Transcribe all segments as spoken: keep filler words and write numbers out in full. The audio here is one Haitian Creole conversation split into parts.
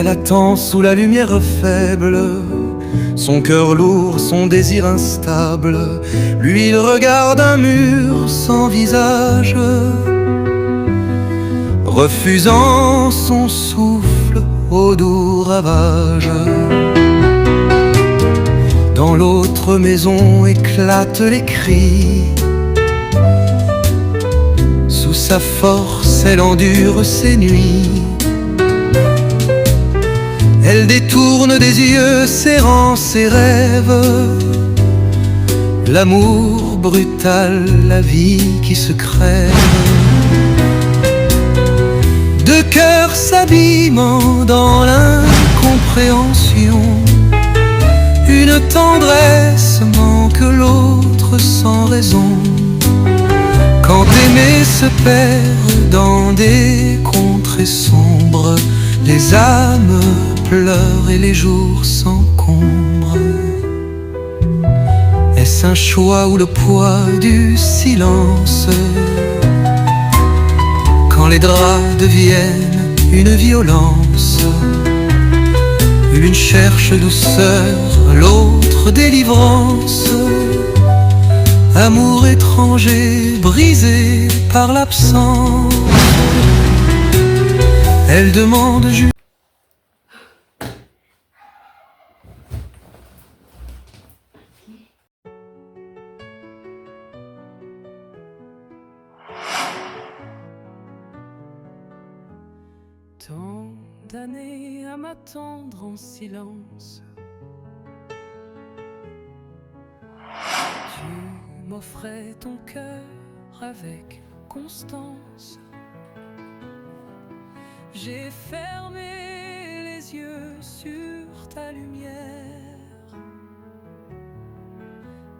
Attend sous la lumière faible, son cœur lourd, son désir instable, lui il regarde un mur sans visage, refusant son souffle au doux ravage. Dans l'autre maison éclatent les cris, sous sa force elle endure ses nuits. Elle détourne des yeux s'errant ses rêves, l'amour brutal, la vie qui se crève. Deux cœurs s'abîmant dans l'incompréhension, une tendresse manque l'autre sans raison. Quand aimer se perd dans des contrées sombres, les âmes pleurent et les jours s'encombrent. Est-ce un choix ou le poids du silence ? Quand les draps deviennent une violence, l'une cherche douceur, l'autre délivrance. Amour étranger, brisé par l'absence, elle demande juste Tant d'années à m'attendre en silence. Tu m'offrais ton cœur avec constance. J'ai fermé les yeux sur ta lumière,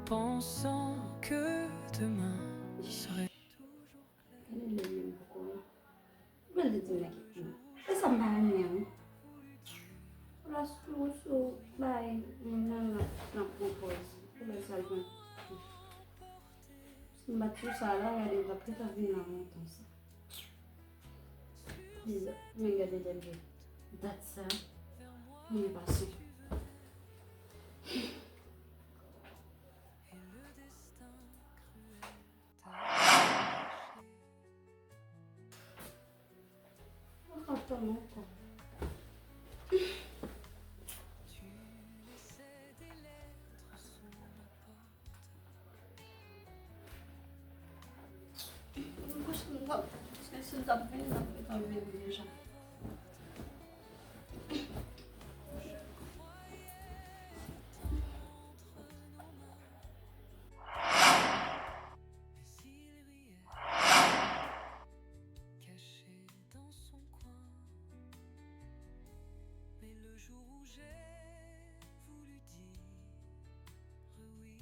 pensant que demain serait toujours clair. Gade lè menm poko. Mwen te di nèg, e sa m pa renmen an. Plas tou sou bay moun nan, nan, nan pran pòz. Pou lè sa l pran. Si m bat sou sa la, gade, m t ap gentan vin nan montan sa. Bizar. Men gade lè l gen dat sa. Mwen pa sou. Mwen pa tann ankò. Mwen kouche, mwen t ap, paske si l t ap vini, l t ap gentan vini deja. Caché dans son coin. Mais le jour où j'ai voulu dire oui.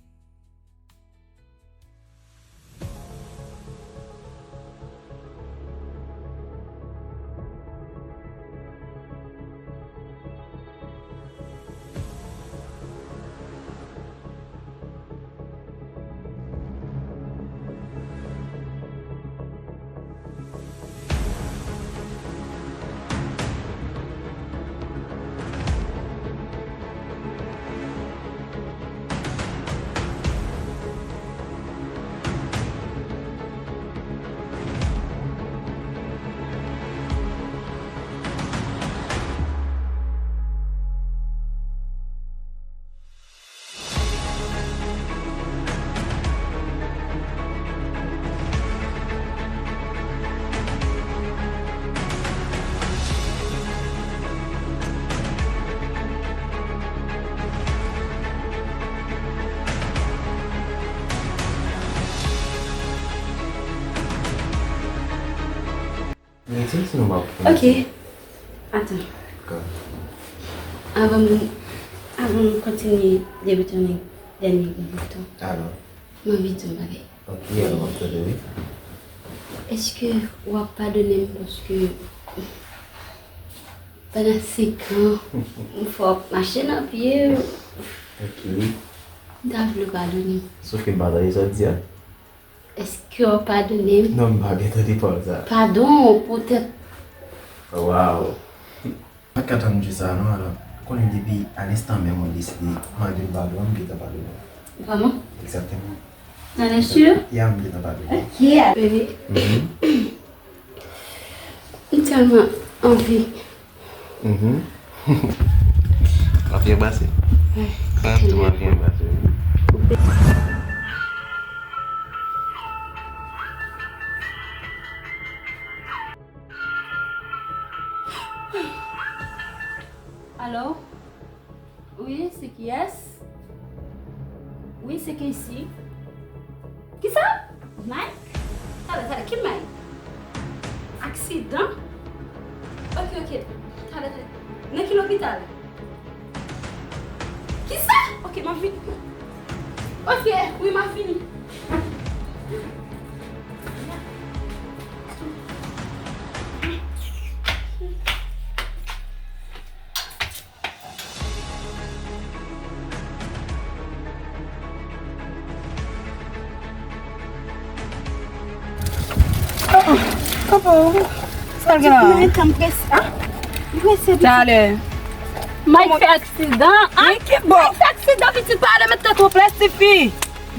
Men di m si nou pa konn. Ok. Atan. Avan nou, avan nou kontinye debite yon dènye bout tan. Alò. M anvi di yon bagay. Ok, alò, m ap tande, wi. Èske w ap padone m paske pandan senk an, m fè w ap mache nan pye m? Ok. M ta vle w padone m. Sof ke m pa tande sa w di a. Èske w ap padone m? Non, m pa byen tande pawòl sa. Padon, poutèt. Waw. Mwen pa t ka tann jou sa a non, alò, ou konnen depi a lenstan menm mwen deside, malgre m pa dwe, m gentan pale w. Vrèman? Egzakteman. Nan lè si? Ya, m gentan pale w. Ok, bebe. Mhm. M tèlman anvi. Mhm. L ap byen pase. Wi. Sa tou ap byen pase. Alo? Wi, se kiyès? Wi, se Casey. Kisa? Mike? Talè, talè, ki Mike? Aksidan? Ok, ok. Talè, talè. Nan ki lopital? Kisa? Ok, m ap vini. Ok, wi, m ap vini. Papa, sa l gen la? Mwen, m prese, ah? M prese, pitit. Talè. Mike fè aksidan, ah? Men ki bò? Mike fè aksidan, pitit, pa ale met tèt ou plè, tifi.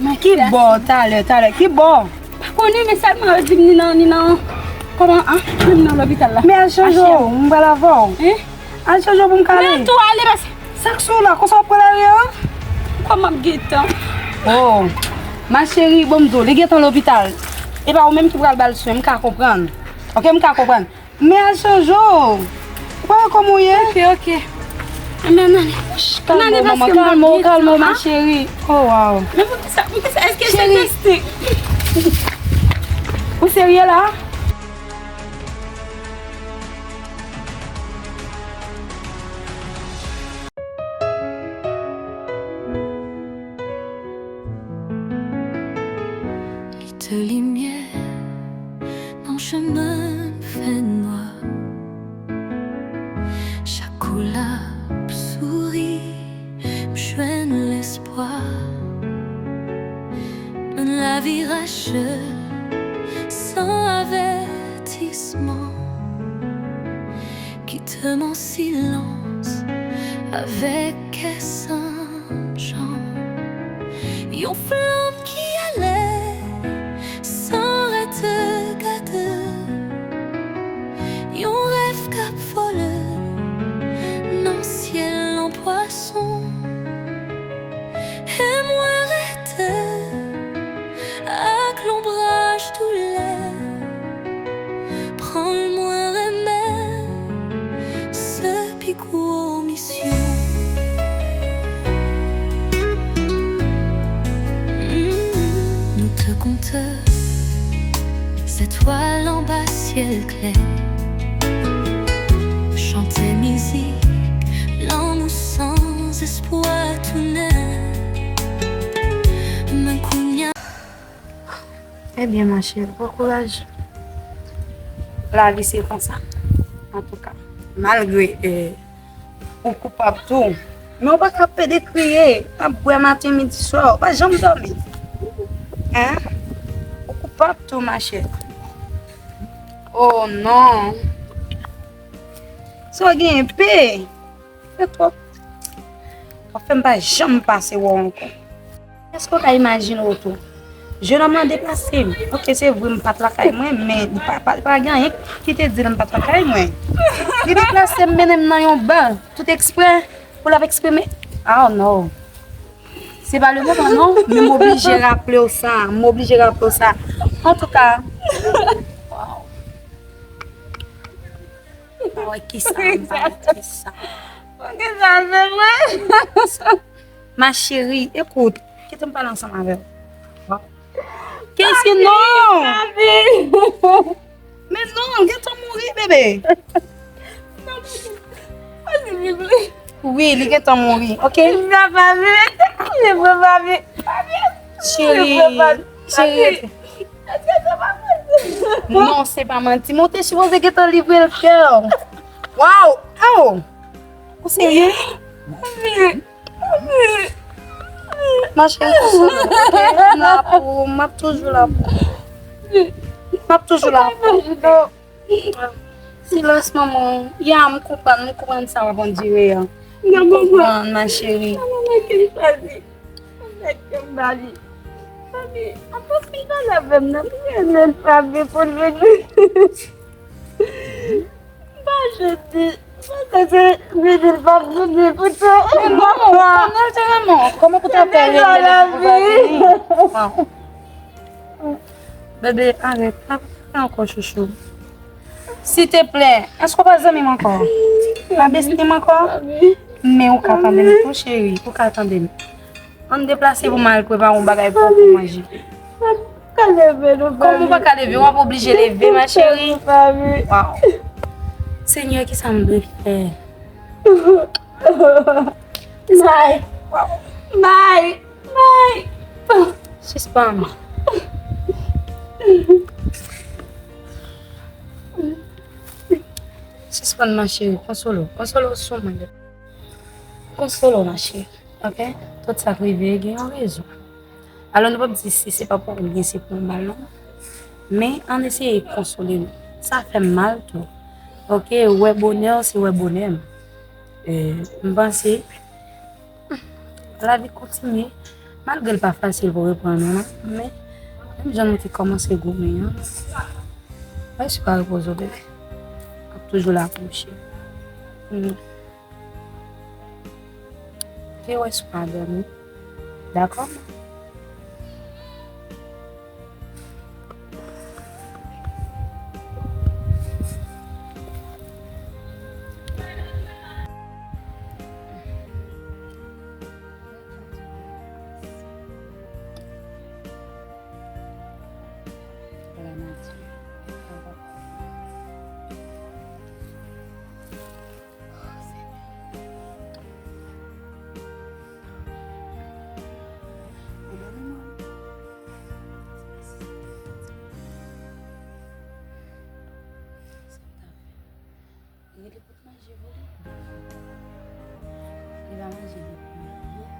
Men ki bò, talè, talè, ki bò? Pa konnen, men sèlman yo di m ni nan, ni nan, kòman, ah? Ni nan lopital la. Men al chanje w, m pral avè w. Hein? Al chanje w pou m ka ale. Men tou ale, paske sa k sou w la, konsa w ap pran lari a? Kòman m ap gentan? Oh, ma chérie, bon, m di w, li gentan lopital. E pa ou menm ki pral ba l swen, m ka konprann. Ok, m ka konprann. Men al chanje w. Ou pa wè kòman w ye? Ok, ok. Men, men, men. Ch, kalme w, manman, kalme w, kalme w, ma chérie. Oh, wow. Men poukisa, poukisa, èske se teste? Ou serye la? Li te limyè nan chemen fènwa. Chak kou l ap souri, m jwenn lespwa. Nan lavi rache, san avètisman. Kite m an silans avèk kè san janm. Yon flanm ki ale san rete gade. Yon rèv k ap vole nan syèl an pwason. E mwen rete ak lonbraj doulè. Pran l mwen renmen, se pi gwo misyon. Mm, nou te konte zetwal anba syèl klè. Chante mizik lanmou san espwa tounen. Men kounye a. Ebyen, ma chérie, pran kouraj. Lavi se konsa. Antouka, malgre, eh, ou koupab tou, men ou pa ka pede kriye. W ap bwè maten, midi, swa, ou pa janm dòmi. Hein? Ou koupab tou, ma chérie. Oh non. Sa w genyen, pe. Fè twòp. W ap fè m pa janm pase wè w ankò. Èske w ka imajine w tou? Jenòm lan deplase m. Ok, se vre, m pa t lakay mwen, men li pa, pa, pa gen anyen ki te di l m pa t lakay mwen. Li deplase m, mennen m nan yon ba, tout eksprè, pou l ap eksprime. Oh no. Se pa le moman non, men m oblije raple w sa, m oblije raple w sa. Antouka, wow. Pa wè kisa, m pa wè kisa. Poukisa se mwen? Ma chérie, écoute, kite m pale ansanm avè w. Casey, non! Men non, l gentan mouri, bebe. Wi, li gentan mouri, ok? Cheri, cheri. Non, se pa manti. Men w te sipoze gentan livre l kè w. Waw! Oh! Ou serye? Ma chérie, ok, m la pou ou, m ap toujou la pou ou. M ap toujou la pou ou. Silans manman, ya m konprann, m konprann sa w ap andire an. M konprann, ma chérie. Nan moman ke m chwazi, m mèt ke m ba li. Papi, anpil, anpil valè avè m nan, m renmen l, papi, pou l vini. M pa jodi, m pa jodi, vini, l p ap vini pou sa. Men non, kòman l te renmen w? Kòman pou ta fè renmen l pou pa vini? Bebe, arèt, pa fè ankò, chouchou. Silteplè, èske w pa zanmi m ankò? Pa besti m ankò? Men ou ka tande m tou, cheri, ou ka tande m. Ann deplase pou m al prepare yon bagay pou ou pou manje. Kòman ou pa ka leve, ma chérie? Waw. Senyè, kisa m dwe fè? May. May. May. Sispann. Sispann, ma chérie. Konsole w. Konsole w sou mwen. Konsole w, ma chérie. Ok? Tout sa k rive, gen yon rezon. Alò, nou p ap di si se pa pou oubyen se pou mal, non. Men, ann eseye konsole nou. Sa fè m mal tou. Ok, wè bonè w, se wè bonè m. E, m panse, lavi kontinye. Malgre l pa fasil pou reprann ou, non. Men, menm jan nou te kòmanse goumen an, resi pa repoze w, bebe. M ap toujou la pou ou, cheri. Hmm. Te wè si w pa dòmi. Dakò? Rele pou t manje pou li. Li pa manje depi yè.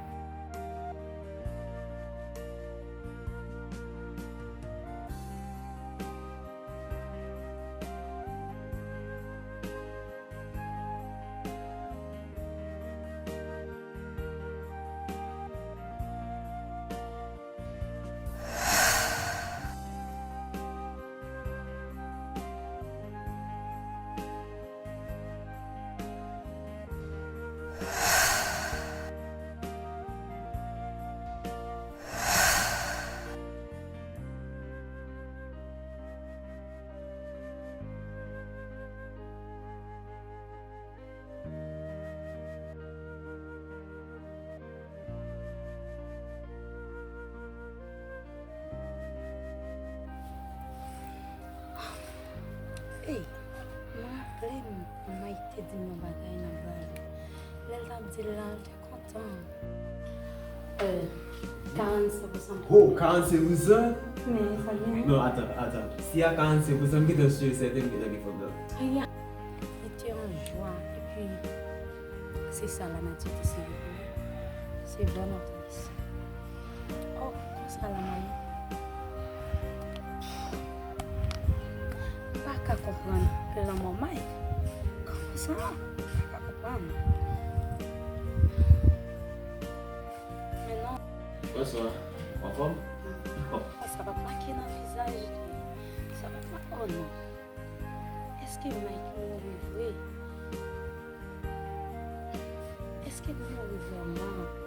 Ey, m raple m, Mike te di m yon bagay nan bal. Lè l t ap di l la, l te kontan. Euh, karannsenk pou san. Oh, karannsenk pou san? Men, sa gen. Non, atan, atan. Si a karannsenk pou san, m gentan si e sèten m gentan gen fanm nan. Aya. Li te an jwa, epi se sa lanati deside pou li. Se vrèman tris. Oh, konsa la, Mike. M pa ka konprann lanmò Mike. Kòman sa? M pa ka konprann. Men non. Bonswa. Anfòm? Sa pa t make nan vizaj li. Sa pa t make, oh non. Èske Mike mouri vre? Èske l mouri vrèman?